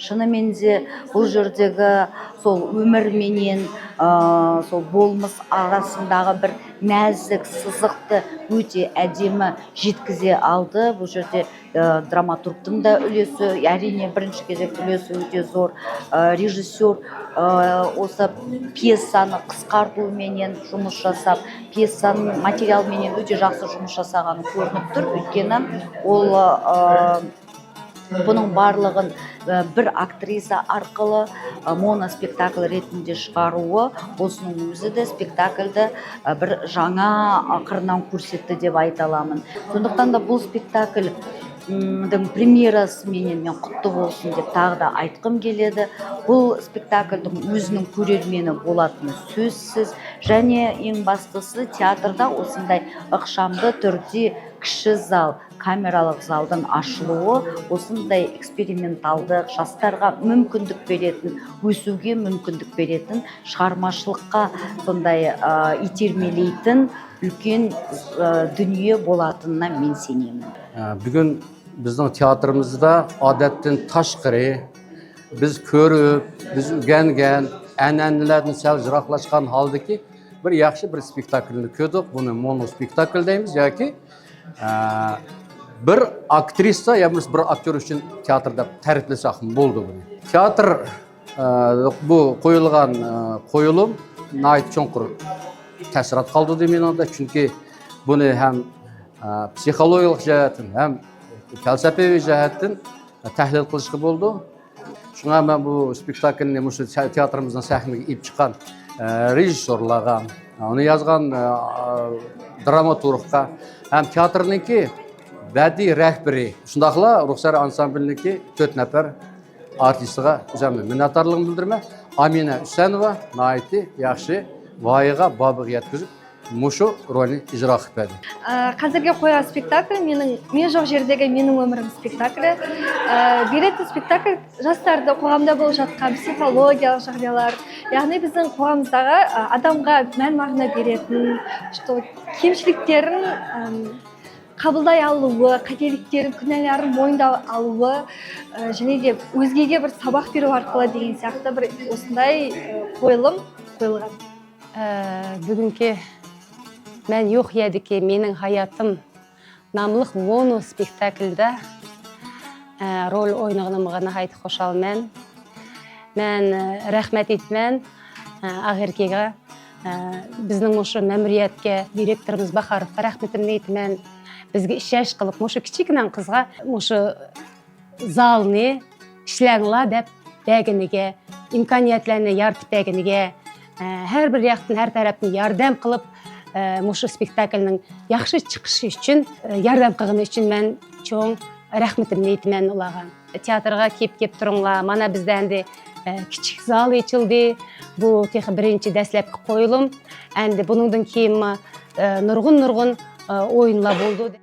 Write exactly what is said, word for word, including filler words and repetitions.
Шынымен де, бұл жердегі сол өмір менен, ә, сол болмыс арасындағы бір нәзік сызықты өте әдемі жеткізе алды. Бұл жерде, ә, драматургтың да үлесі, әрине, бірінші кезекте үлесі өте зор. Ә, режиссер, ә, осы пьесаны қысқарту менен жұмыс жасап, пьесаның материалы менен өте жақсы жұмыс жасағаны көрініп тұр. Өйткені ол, ә, бұның барлығын, ә, бір актриса арқылы, ә, моноспектакль ретінде шығаруы, осының өзі де спектакльді, ә, бір жаңа, ә, қырынан көрсетті деп айта аламын. Сондықтан да бұл спектакль, м, дың премьерасы менен мен құтты болсын деп тағы да айтқым келеді. Бұл спектакльдің өзінің көрермені болатыны сөзсіз. Және ең бастысы, театрда осындай ықшамды түрде кіші зал, камералық залдың ашылуы осындай эксперименталды, жастарға мүмкіндік беретін, өсуге мүмкіндік беретін, шығармашылыққа сондай, ә, итермелейтін үлкен, ә, дүние болатынына мен сенемін. Ә, бүгін біздің театрымызда, адеттен тышқары, біз көріп, біз үйренген әнәнелерден сәл жырақлашқан халдагы бір яхшы бір спектакльні көрдік. Бұны моноспектакль дейміз, яки, ә, бір актриса я болмаса бір актер үшін театр деп тәріплесек болды бұны. Театр, ә, бұл қойылған, ә, қойылым нағайт чоңқыр тәсірат қалды деймін анда. Çünkü бұны һәм, ә, психологиялық жәһәттен, һәм пәлсәпәви жәһәттен тәхлил қылышқы болды. Шуңа мен бу спектакльні мушу те-, театрымыздың сәхнеге іліп шыққан, ә, режиссерларға, оны язған, ә, драматургқа һәм театрныңки бәди рәхбәри, шундақла Рухсар ансамбльныңки төрт нәпәр артистіға үзәмлі миннәтдарлығын білдірме. Амина Үсәнова нағайты яхшы вайыға бабығы еткізіп, мушу рольні ижра қылып берді. Ә, қазірге қойған спектакль менің, мен жоқ жердегі менің өмірім спектаклі. Ә, беретін спектакль жастарды, қоғамда болып жатқан психологиялық жағдайлар, яғни біздің қоғамымыздағы, ә, адамға мән мағына беретін, что кемшіліктерін, әм, қабылдай алуы, қателіктерін, күнәларын мойындап алуы, ә, және де өзгеге бір сабақ беру арқылы деген сияқты бір осындай, ә, қойылым қойылған. Ә, бүгінгі «Мән йоқ ердеки менің хаятым» ناملىق مونو سپېكتاكلدا، ئە، رول ئوينىغىنىمغا ناھايىتى خۇشالمەن. مەن، ئە، رەھمەت ئېيتىمەن، ئە، ئاغېركىگە، ئە، بىزنىڭ مۇشۇ مەمۇرىيەتكە، دىرېكتورىمىز باخاروفقا رەھمىتىمنى ئېيتىمەن. بىزگە ئىشەنچ قىلىپ، مۇشۇ كىچىككىنە قىزغا مۇشۇ زالنى ئىشلەڭلار دەپ بەرگىنىگە، ئىمكانىيەتلەرنى يارىتىپ بەرگىنىگە، ئە، ھەر بىر ياقتىن، ھەر تەرەپتىن ياردەم قىلىپ، ئە، مۇشۇ سپېكتاكلنىڭ ياخشى چىقىشى ئۈچۈن، ئە، ياردەم قىلغىنى ئۈچۈن مەن چوڭ رەھمىتىمنى ئېيتىمەن ئۇلارغا. تىياتىرغا كېلىپ، كېلىپ تۇرۇڭلار. مانا بىزدە ئەمدى، ئە، كىچىك زال ئېچىلدى. بۇ تېخى بىرىنچى دەسلەپكى قويۇلۇم. ئەمدى بۇنىڭدىن كېيىنمۇ، ئە، نۇرغۇن، نۇرغۇن، ئە، ئويۇنلار بولىدۇ.